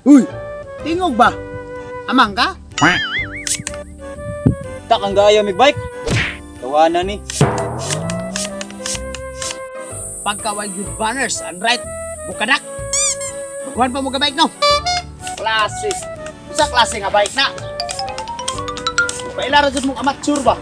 Uy! Tingog ba? Amang ka? Tak ang gaya mig bike. Tawanan ni. Pagka way good banners and right, bukadak. Magkuhan pa mo ka bike no? Klase. Usa klase nga bike na. Pailaro jud mong amateur ba?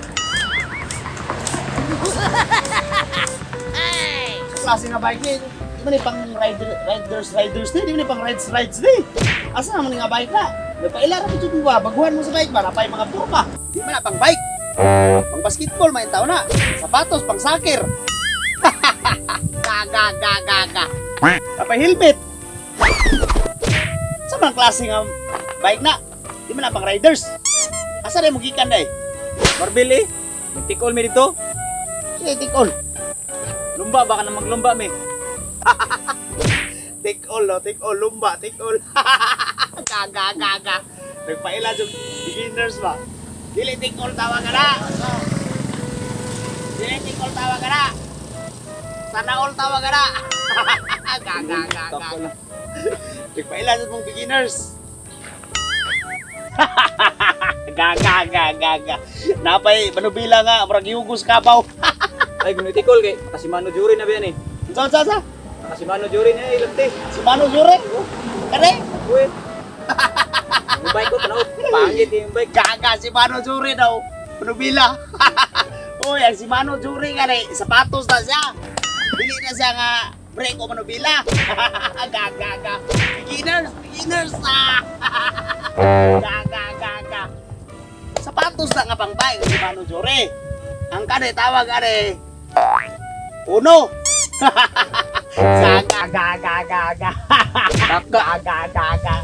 Usa klase nga bike ni. Di man ni pang rider, riders riders ni, di man ni pang rides rides ni. Asa naman ni nga bike na? Nagpailaro jud mo ba? Baguhan mo sa bike ba? Napay mga purma. Di man na pang bike. Pang basketball may tao na. Sapatos pang soccer. Ga ga ga ga ga. Napay helmet. Sa mga klase nga bike na? Di man na pang riders. Asa na mo gikan day? Marbil eh. Magtikol mi dito. Sige, take all. Lumba baka na maglumba mi. Take all, no? Take all, lumba, take all. Ga ga ga ga. Nagpaila yung beginners ba? Dili take all tawag ka na. Dili take all tawag ka na. Sana all tawag ka na. Ga ga ga ga. Takol na. Nagpaila sa mong beginners. Ga ga ga ga ga. Napay manubila nga murag yugos kabaw. Ay gunitikol kay kasi mano jury na biyan eh. Unsa unsa unsa? Kasi mano jury na eh lagti. Si Mano Jure. Kare? Uy. Yung bike ko tanaw pangit eh, yung bike. Gaga si Mano Jure daw. Manubila. Uy, ang si Mano Jure nga rin, sapatos na siya. Dili na siya nga break o manubila. Ga ga ga. Beginners, beginners ah. Ga ga ga ga. Sapatos na nga pang bike si Mano Jure. Ang kare tawag are. Uno. Ga ga ga ga ga ga. Taka, Ga ga ga ga.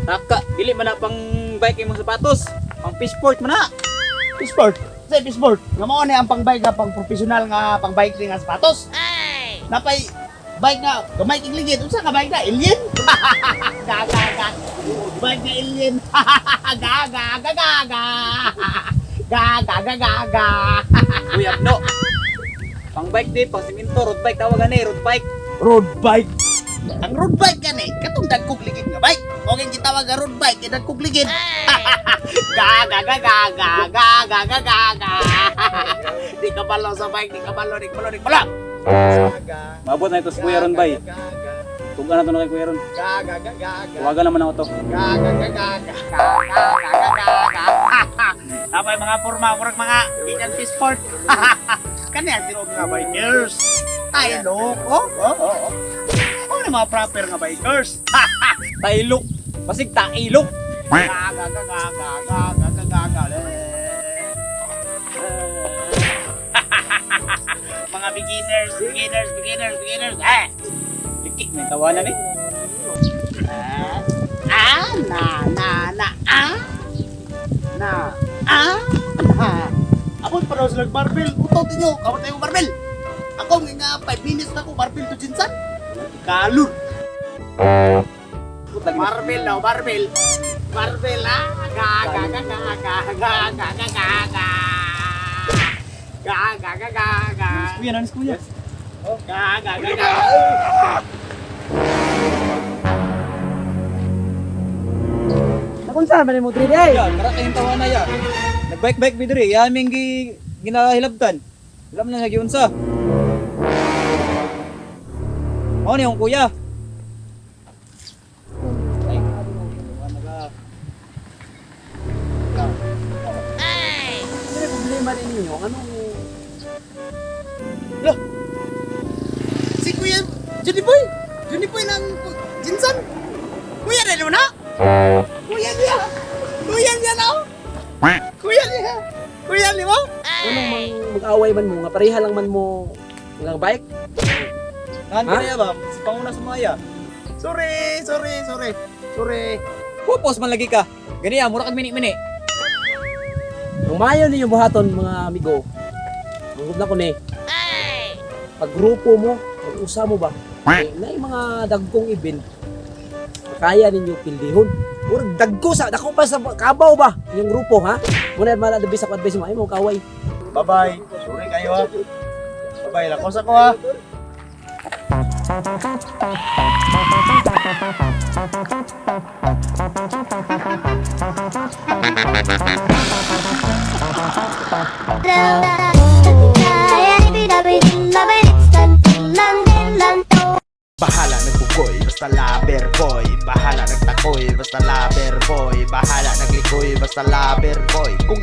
taka. Dili man na pang bike imong sapatos. Pang fishport man na. Fishboard. Sa fishboard. Nga mao ni ang pang-bike nga pang professional nga pang bike nga sapatos. Napay bike nga gamay kig ligid. Unsa ka bike na? Alien? Ga ga ga. Bike nga alien. Ga ga ga ga ga. Ga ga ga ga ga. Uy, abno. Pang bike di, pang simento, road bike tawag ani, road bike. Road bike. Ang road bike gani katong dagkog ligid nga bike. Mao kay gitawag nga road bike kay dagkog ligid. Ga ga ga ga ga ga ga ga ga ga. Di ka balo sa bike, di ka balo, di ka balo, di ka balo. Maabot na ito sa Kuya Ron bay. Tuga na to na kay Kuya Ron. Tawagan naman ako to. Tapay mga forma, murag mga ikan fishport. Kani ang tinuod nga bikers. Tayo lok. Oh. Oh, na mga proper nga bikers. Tailok. Basig tailok. Ga ga ga ga ga ga ga ga ga ga. Mga beginners, beginners, beginners, beginners. Eh. Liki, may tawanan eh. Ah, ah, na, na, na, ah, na, ah, na. Abot pa raw sila barbell. Utot ninyo, kamot tayo barbell. Ako nga 5 minutes na ko barbell to Jinsan. Kalur. Put lagi na. Barbell daw, barbell. Barbell ah. Ga ga ga ga ga ga ga ga ga ga. Ga ga ga ga ga. Kuya, nanis kuya. Ga ga ga ga. Nakunsa man mo diri ay? Ya, kara kayong tawanan ya. Nagbike-bike mi diri, ya aming gi ginahilabtan. Wala man na giunsa. Mao ni akong kuya. Ay, tawanan ka. Ano problema ninyo? Anong Loh. Si Kuya Johnny Boy. Johnny Boy ng Jinsan. Kuya na na. Kuya niya. Kuya niya na. oh. Kuya niya. Kuya niya mo. Anong mang mag-away man mo nga pareha lang man mo nga bike? Nahan Ha? ka na ya ba? Sa panguna sa mga ya. Sorry, sorry, sorry. Sorry. Pupos man lagi ka. Gani ya, mura kag mini-mini. Ang maayo ninyo buhaton mga amigo. Ang na ko ni. Pag grupo mo, pag-usa mo ba? Eh, na mga dagkong event. Kaya ninyo pildihon. Murag dagko sa dako pa sa kabaw ba yung grupo ha? Muna mala the best ako advice mo ay mo kaway. Bye-bye. Sorry kayo ha. Bye-bye. Lakos ako ha. Bahala nagbugoy, basta lover boy. Bahala nagtakoy, basta lover boy. Bahala naglikoy, basta lover boy. Kung